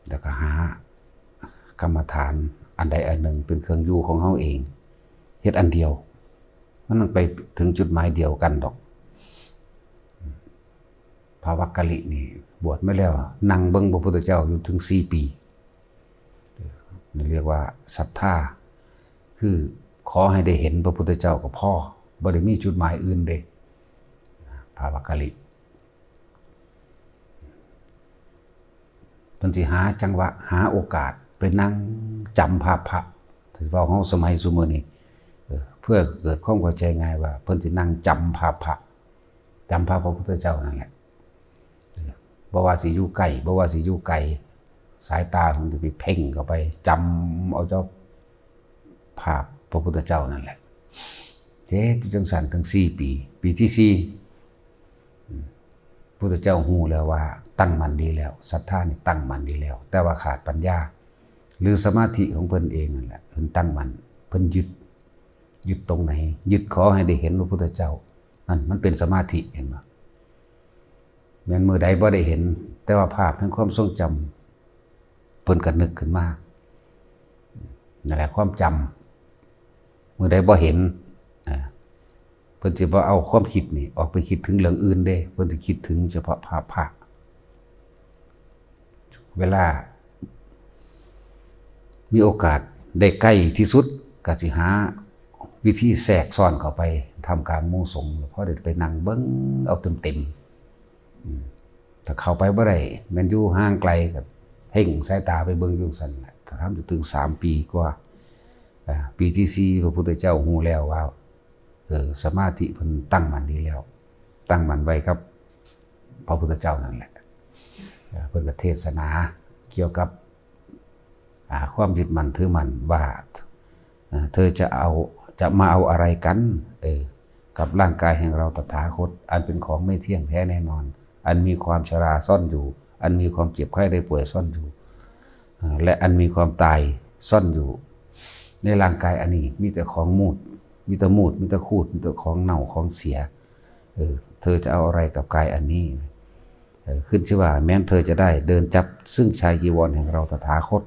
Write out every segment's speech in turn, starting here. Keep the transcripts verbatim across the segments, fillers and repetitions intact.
แล้วก็หากรรมฐานอันใดอันหนึ่งเป็นเครื่องอยู่ของเฮาเอง เฮ็ดอันเดียว มันต้องไปถึงจุดหมายเดียวกันดอก พระวักกะลินี่บวชมาแล้ว นั่งเบิ่งพระพุทธเจ้าอยู่ถึงสี่ปี นี่เรียกว่าศรัทธา คือขอให้ได้เห็นพระพุทธเจ้าก็พอ บ่ได้มีจุดหมายอื่นเด้ พระวักกะลิ เพิ่นสิหาจังหวะ หาโอกาสไปนั่งจำภาพพระ ที่เว้าเฮาสมัยซุมื้อนี้ เออ เพื่อเกิดความเข้าใจง่ายว่า เพิ่นสินั่งจำภาพพระ จำภาพพระพุทธเจ้านั่นแหละ เออ บ่ว่าสิอยู่ใกล้ บ่ว่าสิอยู่ไกล สายตาเพิ่นสิไปเพ่งเข้าไป จำเอาเจ้าภาพพระพุทธเจ้านั่นแหละ เฮ็ดอยู่จังซั่นถึงสี่ปี ปีที่สี่ พุทธเจ้าฮู้แล้วว่าตั้งมั่นดีแล้ว ศรัทธานี่ตั้งมั่นดีแล้ว แต่ว่าขาดปัญญา หรือสมาธิของเพิ่นเองนั่นแหละ เพิ่นตั้งมั่น เพิ่นยึด ยึดตรงไหน ยึดขอให้ได้เห็นพระพุทธเจ้า นั่นมันเป็นสมาธิ เห็นบ่ แม่นมื้อใดบ่ได้เห็น แต่ว่าภาพแห่งความทรงจำ เพิ่นก็นึกขึ้นมา นั่นแหละความจำ มื้อใดบ่เห็น อ่า เพิ่นสิบ่เอาความคิดนี่ออกไปคิดถึงเรื่องอื่นเด้ เพิ่นสิคิดถึงเฉพาะภาพพระ เวลามีโอกาสได้ใกล้ที่สุด ก็สิหาวิธีแทรกซ้อนเข้าไปท่ามกลางหมู่สงฆ์ พอได้ไปนั่งเบิ่งเอาเต็มๆ อืม ถ้าเข้าไปบ่ได้ แม่นอยู่ห่างไกลก็เพ่งสายตาไปเบิ่งอยู่ซั่นแหละ ถ้าทำอยู่ถึงสามปีกว่า อ่า ปีที่สี่ พระพุทธเจ้าฮู้แล้วว่า เออ สมาธิเพิ่นตั้งมั่นดีแล้ว ตั้งมั่นไว้กับพระพุทธเจ้านั่นแหละ เออ เพิ่นก็เทศนาเกี่ยวกับ อ่า ความยึดมั่นถือมั่นว่า เอ่อ เธอจะเอา จะมาเอาอะไรกัน เออ กับร่างกายแห่งเราตถาคต อันเป็นของไม่เที่ยงแท้แน่นอน อันมีความชราซ่อนอยู่ อันมีความเจ็บไข้ได้ป่วยซ่อนอยู่ เอ่อ และอันมีความตายซ่อนอยู่ ในร่างกายอันนี้มีแต่ของมูด มีแต่มูด มีแต่คูด มีแต่ของเน่าของเสีย เออ เธอจะเอาอะไรกับกายอันนี้ เออ ขึ้นชื่อว่าแม้นเธอจะได้เดินจับซึ่งชายจีวรแห่งเราตถาคต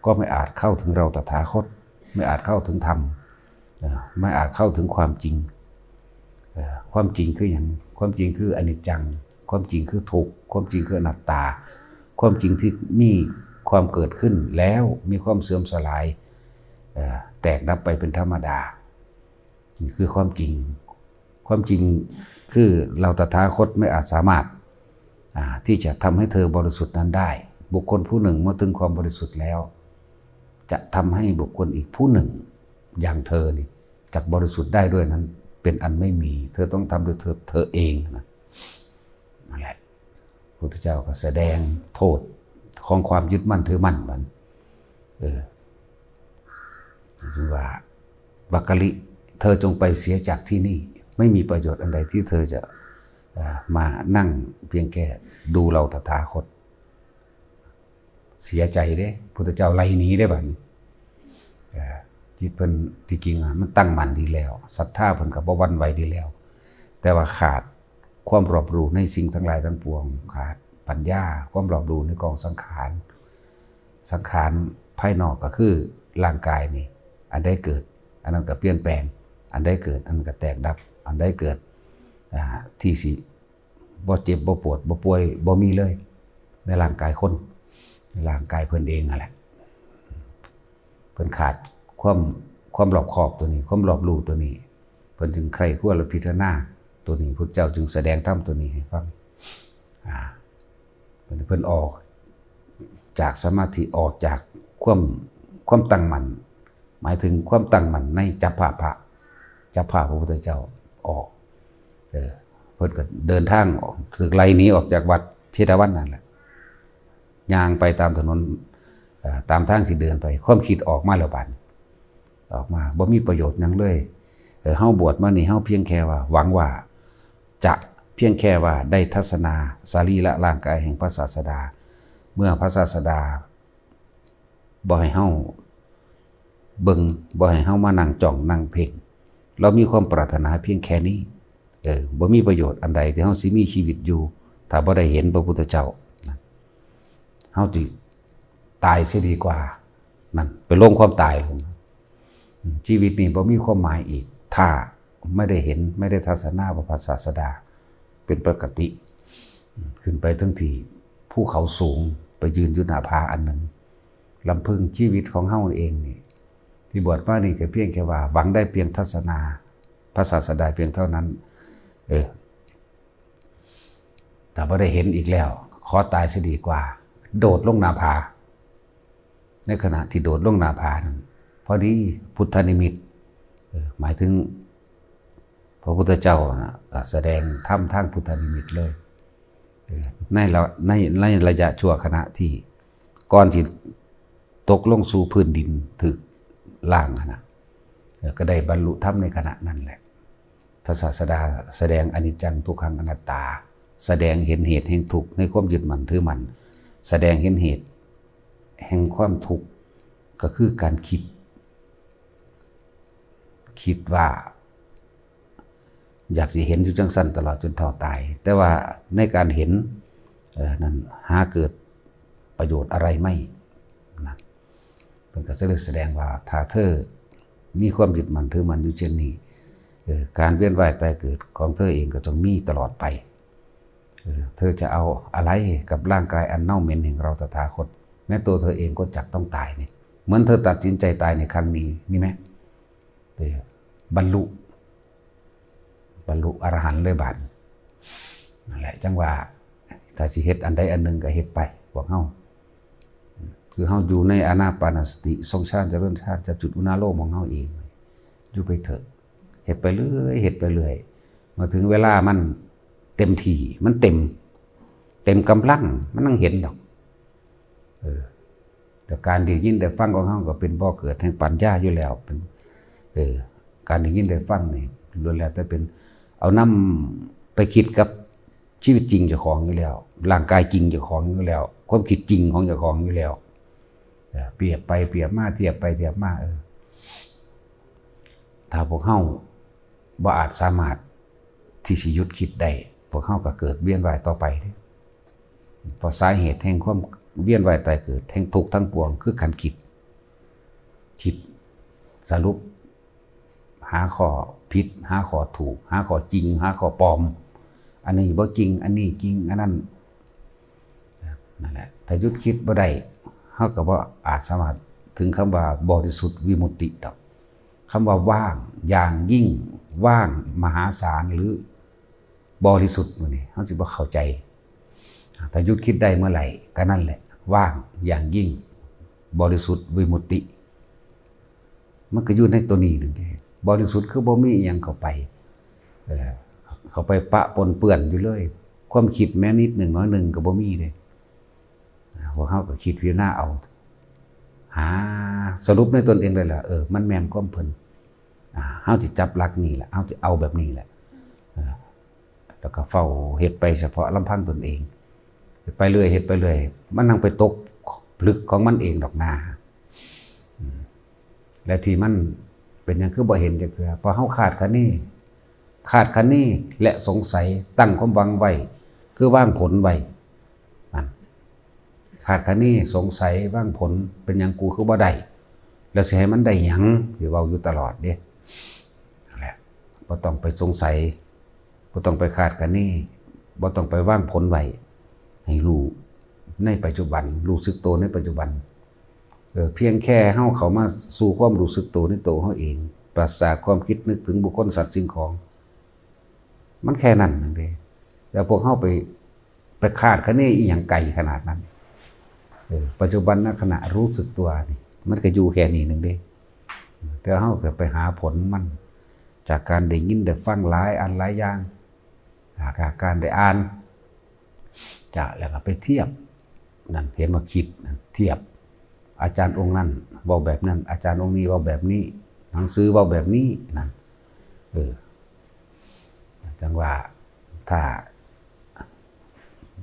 ก็ไม่อาจเข้าถึงเราตถาคต ไม่อาจเข้าถึงธรรม เอ่อ ไม่อาจเข้าถึงความจริง เอ่อ ความจริงคือหยัง ความจริงคืออนิจจัง ความจริงคือทุกข์ ความจริงคืออนัตตา ความจริงที่มีความเกิดขึ้นแล้วมีความเสื่อมสลาย เอ่อ แตกดับไปเป็นธรรมดา นี่คือความจริง ความจริงคือเราตถาคตไม่อาจสามารถ อ่า ที่จะทำให้เธอบริสุทธิ์นั้นได้ บุคคลผู้หนึ่งเมื่อถึงความบริสุทธิ์แล้ว จะทำให้บุคคลอีกผู้หนึ่งอย่างเธอนี่จักบริสุทธิ์ได้ด้วยนั้น เป็นอันไม่มี เธอต้องทำด้วยเธอ เธอเองนะ นั่นแหละ พุทธเจ้าก็แสดงโทษของความยึดมั่นถือมั่นมัน เออ คือว่า วักกะลิ เธอจงไปเสียจากที่นี่ ไม่มีประโยชน์อันใดที่เธอจะ เอ่อ มานั่งเพียงแค่ดูเราตถาคต เสียใจเด้ พุทธเจ้าไล่หนีเด้บัดนี้ เอ่อ จิตเพิ่นที่จริงอะมันตั้งมั่นดีแล้ว ศรัทธาเพิ่นก็บ่หวั่นไหวดีแล้ว แต่ว่าขาดความรอบรู้ในสิ่งทั้งหลายทั้งปวง ขาดปัญญา ความรอบรู้ในกองสังขาร สังขารภายนอกก็คือร่างกายนี่ อันใดเกิด อันนั้นก็เปลี่ยนแปลง อันใดเกิด อันนั้นก็แตกดับ อันใดเกิด อ่า ที่สิบ่เจ็บ บ่ปวด บ่ป่วย บ่มีเลย ในร่างกายคน ในร่างกายเพิ่นเองนั่นแหละ เพิ่นขาดความ ความรอบคอบตัวนี้ ความรอบรู้ตัวนี้ เพิ่นจึงใคร่ครวญและพิจารณาตัวนี้ พุทธเจ้าจึงแสดงธรรมตัวนี้ให้ฟัง อ่า เพิ่น เพิ่นออกจากสมาธิ ออกจากความ ความตั้งมั่น หมายถึงความตั้งมั่นในจับภาพพระ จับภาพพระพุทธเจ้าออก เออ เพิ่นก็เดินทางออก ถูกไล่หนีออกจากวัดเชตวันนั่นแหละ ย่างไปตามถนน เอ่อ ตามทางสิเดินไป ความคิดออกมาแล้วบัดนี้ ออกมา บ่มีประโยชน์หยังเลย เออ เฮาบวชมานี่ เฮาเพียงแค่ว่า หวังว่าจะเพียงแค่ว่าได้ทัศนาสรีระร่างกายแห่งพระศาสดา เมื่อพระศาสดาบ่ให้เฮาเบิ่ง บ่ให้เฮามานั่งจ้องนั่งเพ่ง เรามีความปรารถนาเพียงแค่นี้ เออ บ่มีประโยชน์อันใดที่เฮาสิมีชีวิตอยู่ ถ้าบ่ได้เห็นพระพุทธเจ้านะ เฮาสิ ตายเสียดีกว่า นั่นไปลงความตายลง ชีวิตนี้บ่มีความหมายอีก ถ้าไม่ได้เห็น ไม่ได้ทัศนาพระศาสดาเป็นปกติ ขึ้นไปถึงที่ภูเขาสูง ไปยืนอยู่หน้าผาอันหนึ่ง ลำพึงชีวิตของเฮาเองนี่ ที่บวชมานี่ก็เพียงแค่ว่าหวังได้เพียงทัศนาพระศาสดาเพียงเท่านั้น เออ ถ้าบ่ได้เห็นอีกแล้ว ขอตายเสียดีกว่า โดดลงหน้าผา ในขณะที่โดดลงหน้าผานั้น พอดีพุทธนิมิต เออ หมายถึงพระพุทธเจ้านะก็แสดงธรรมทางพุทธนิมิตเลย เออ ในระ ใน ในระยะชั่วขณะที่ก่อนที่ตกลงสู่พื้นดินถูกล้างหั้นนะ เออ ก็ได้บรรลุธรรมในขณะนั้นแหละ พระศาสดาแสดงอนิจจังทุกขังอนัตตา แสดงเห็นเหตุแห่งทุกข์ในความยึดมั่นถือมั่น แสดงเห็นเหตุแห่งความทุกข์ ก็คือการคิด คิดว่า อยากสิเห็นอยู่จังซั่นตลอดจนเฒ่าตาย แต่ว่าในการเห็น เอ่อ นั้นหาเกิดประโยชน์อะไรไม่ นะ เพิ่นก็เลยแสดงว่า ถ้าเธอมีความยึดมั่นถือมั่นอยู่เช่นนี้ เอ่อ การเวียนว่ายตายเกิดของเธอเองก็ต้องมีตลอดไป เอ่อ เธอจะเอาอะไรกับร่างกายอันเน่าเหม็นแห่งเราตถาคต แม้ตัวเธอเองก็จักต้องตายนี่ เหมือนเธอตัดสินใจตายในครั้งนี้ นี่ไหม เออ บรรลุ บรรลุอรหันต์เลยบาดนี้ นั่นแหละ จังว่า ถ้าสิเฮ็ดอันใดอันหนึ่งก็เฮ็ดไป พวกเฮา คือเฮาอยู่ในอานาปานสติ ทรงฌาน เจริญฌาน จับจุดอุณาโลมของเฮาเอง อยู่ไปเถอะ เฮ็ดไปเรื่อย เฮ็ดไปเรื่อย เมื่อถึงเวลามันเต็มที่ มันเต็ม เต็มกำลัง มันนั่งเห็นดอก เออ แต่การได้ยินได้ฟังของเฮาก็เป็นบ่อเกิดแห่งปัญญาอยู่แล้ว เป็น เออ การได้ยินได้ฟังนี่ล้วนแล้วแต่เป็น เอานำไปคิดกับชีวิตจริงเจ้าของอยู่แล้ว ร่างกายจริงเจ้าของอยู่แล้ว ความคิดจริงของเจ้าของอยู่แล้ว เออ เปรียบไปเปรียบมา เทียบไปเทียบมา เออ ถ้าพวกเฮาบ่อาจสามารถที่สิหยุดคิดได้ พวกเฮาก็เกิดเวียนว่ายต่อไปเด้ เพราะสาเหตุแห่งความเวียนว่ายตายเกิด แห่งทุกข์ทั้งปวง คือการคิด คิดสรุป หาข้อผิด หาข้อถูก หาข้อจริง หาข้อปลอม อันนี้บ่จริง อันนี้จริง อันนั้น นั่นแหละ ถ้าหยุดคิดบ่ได้ เฮาก็บ่อาจสามารถถึงคำว่าบริสุทธิ์วิมุตติดอก คำว่าว่างอย่างยิ่ง ว่างมหาศาล หรือบริสุทธิ์มื้อนี้ เฮาสิบ่เข้าใจ ถ้าหยุดคิดได้เมื่อไหร่ ก็นั่นแหละ ว่างอย่างยิ่ง บริสุทธิ์วิมุตติ มันก็อยู่ในตัวนี้นั่นเอง บริสุทธิ์คือบ่มีอิหยังเข้าไป เอ่อ เข้าไปปะปนเปื้อนอยู่เลย ความคิดแม้นิดหนึ่งน้อยหนึ่งก็บ่มีเลย พวกเฮาก็คิดพิจารณาเอา หาสรุปในตนเองเลยล่ะ เออ มันแม่นความเพิ่น อ่า เฮาสิจับหลักนี่แหละ เฮาสิเอาแบบนี้แหละ เออ แล้วก็เฝ้าเฮ็ดไปเฉพาะลำพังตนเอง เฮ็ดไปเรื่อย เฮ็ดไปเรื่อย มันนั่งไปตกผลึกของมันเองดอกนา อืม และที่มันเป็นหยังคือบ่เห็นจักเทื่อ เพราะเฮาคาดคะเน คาดคะเนและสงสัย ตั้งความหวังไว้ คือวางผลไว้ นั่น คาดคะเนสงสัยวางผล เป็นหยังกูคือบ่ได้ แล้วสิให้มันได้หยัง สิเว้าอยู่ตลอดเด้ นั่นแหละ บ่ต้องไปสงสัย บ่ต้องไปคาดคะเน บ่ต้องไปวางผลไว้ ให้รู้ในปัจจุบัน รู้สึกตัวในปัจจุบัน เออ เพียงแค่เฮาเข้ามาสู่ความรู้สึกตัวในตัวเฮาเอง ปราศจากความคิดนึกถึงบุคคลสัตว์สิ่งของ มันแค่นั้นนั่นเอง แล้วพวกเฮาไป ไปคาดคะเนอีหยังไกลขนาดนั้น เออ ปัจจุบันขณะรู้สึกตัวนี่ มันก็อยู่แค่นี้หนึ่งเด้ แต่เฮาก็ไปหาผลมัน จากการได้ยินได้ฟังหลายอันหลายอย่าง จากการได้อ่าน จะแล้วก็ไปเทียบ นั่นเห็นว่าคิดนั่นเทียบ อาจารย์องค์นั้นเว้าแบบนั้น อาจารย์องค์นี้เว้าแบบนี้ หนังสือเว้าแบบนี้ นั่น เออ จังว่า ถ้า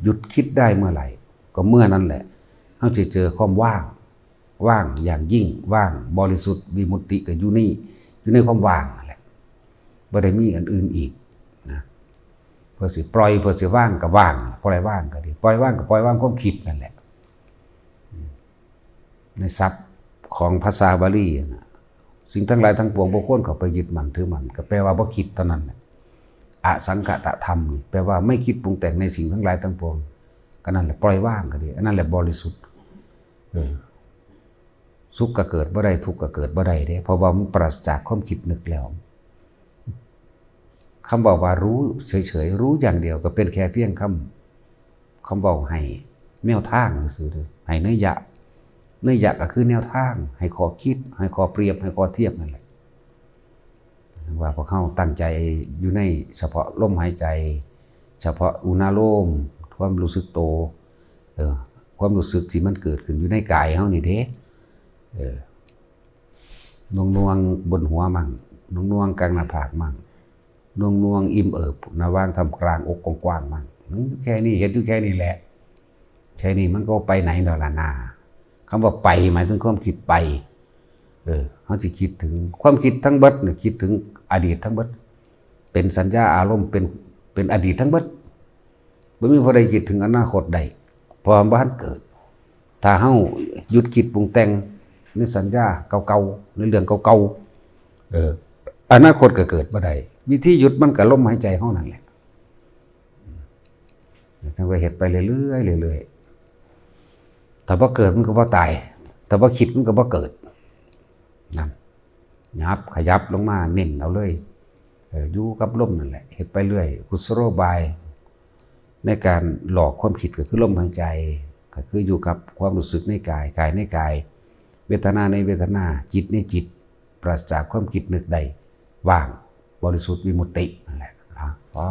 หยุดคิดได้เมื่อไหร่ ก็เมื่อนั้นแหละ เฮาจะเจอความว่าง ว่างอย่างยิ่ง ว่างบริสุทธิ์ วิมุตติก็อยู่นี่ อยู่ในความว่างนั่นแหละ บ่ได้มีอันอื่นอีกนะ เพื่อสิปล่อย เพื่อสิว่างก็ว่าง ปล่อยว่างก็ดี ปล่อยว่างก็ปล่อยวางความคิดนั่นแหละ อืม ในศัพท์ของภาษาบาลีนะ สิ่งทั้งหลายทั้งปวงบ่ควรเข้าไปยึดมั่นถือมั่น ก็แปลว่าบ่คิดเท่านั้นแหละ อสังขตธรรมนี่แปลว่าไม่คิดปรุงแต่งในสิ่งทั้งหลายทั้งปวง ก็นั่นแหละปล่อยวางก็ดี อันนั้นแหละบริสุทธิ์ เออ สุขก็เกิดบ่ได้ ทุกข์ก็เกิดบ่ได้เด้ เพราะว่ามันปราศจากความคิดนึกแล้ว คำบอกว่ารู้เฉยๆ รู้อย่างเดียวก็เป็นแค่เพียงคำ คำบอกให้แนวทางซื่อๆ ให้นัยยะ นัยยะก็คือแนวทาง ให้ข้อคิด ให้ข้อเปรียบ ให้ข้อเทียบนั่นแหละ ว่าพวกเขาตั้งใจอยู่ในเฉพาะลมหายใจ เฉพาะอุณาโลม ความรู้สึกโต เออ ความรู้สึกที่มันเกิดขึ้นอยู่ในกายเฮานี่เด้ เออ นวงนวงๆบนหัวมั่ง นวงนวงๆกลางหน้าผากมั่ง นวงนวงๆอิ่มเอิบ ระหว่างท่ามกลางอกกว้างๆมั่ง มันอยู่แค่นี้ เห็นอยู่แค่นี้แหละ แค่นี้มันก็ไปไหนดอกล่ะนา คำว่าไปหมายถึงความคิดไป เออ เขาสิคิดถึงความคิดทั้งเบิดเนี่ย คิดถึงอดีตทั้งเบิด เป็นสัญญาอารมณ์ เป็น เป็นอดีตทั้งเบิด บ่มีผู้ใดคิดถึงอนาคตได้ เพราะว่าบ่ทันเกิด ถ้าเฮาหยุดคิดปรุงแต่งในสัญญาเก่าๆ ในเรื่องเก่าๆ เออ อนาคตก็เกิดบ่ได้ วิธีหยุดมันก็ลมหายใจเฮานั่นแหละ จั่งว่าเฮ็ดไปเรื่อยๆ เรื่อยๆ ถ้าบ่เกิดมันก็บ่ตาย ถ้าบ่คิดมันก็บ่เกิด นั่น ยับ ขยับลงมา เน้นเอาเลย เออ อยู่กับลมนั่นแหละ เฮ็ดไปเรื่อย กุศโลบาย ในการหลอกความคิดก็คือลมหายใจ ก็คืออยู่กับความรู้สึกในกาย กายในกาย เวทนาในเวทนา จิตในจิต ปราศจากความคิดนึกใด ว่าง บริสุทธิ์วิมุตตินั่นแหละ อ่ะ พอ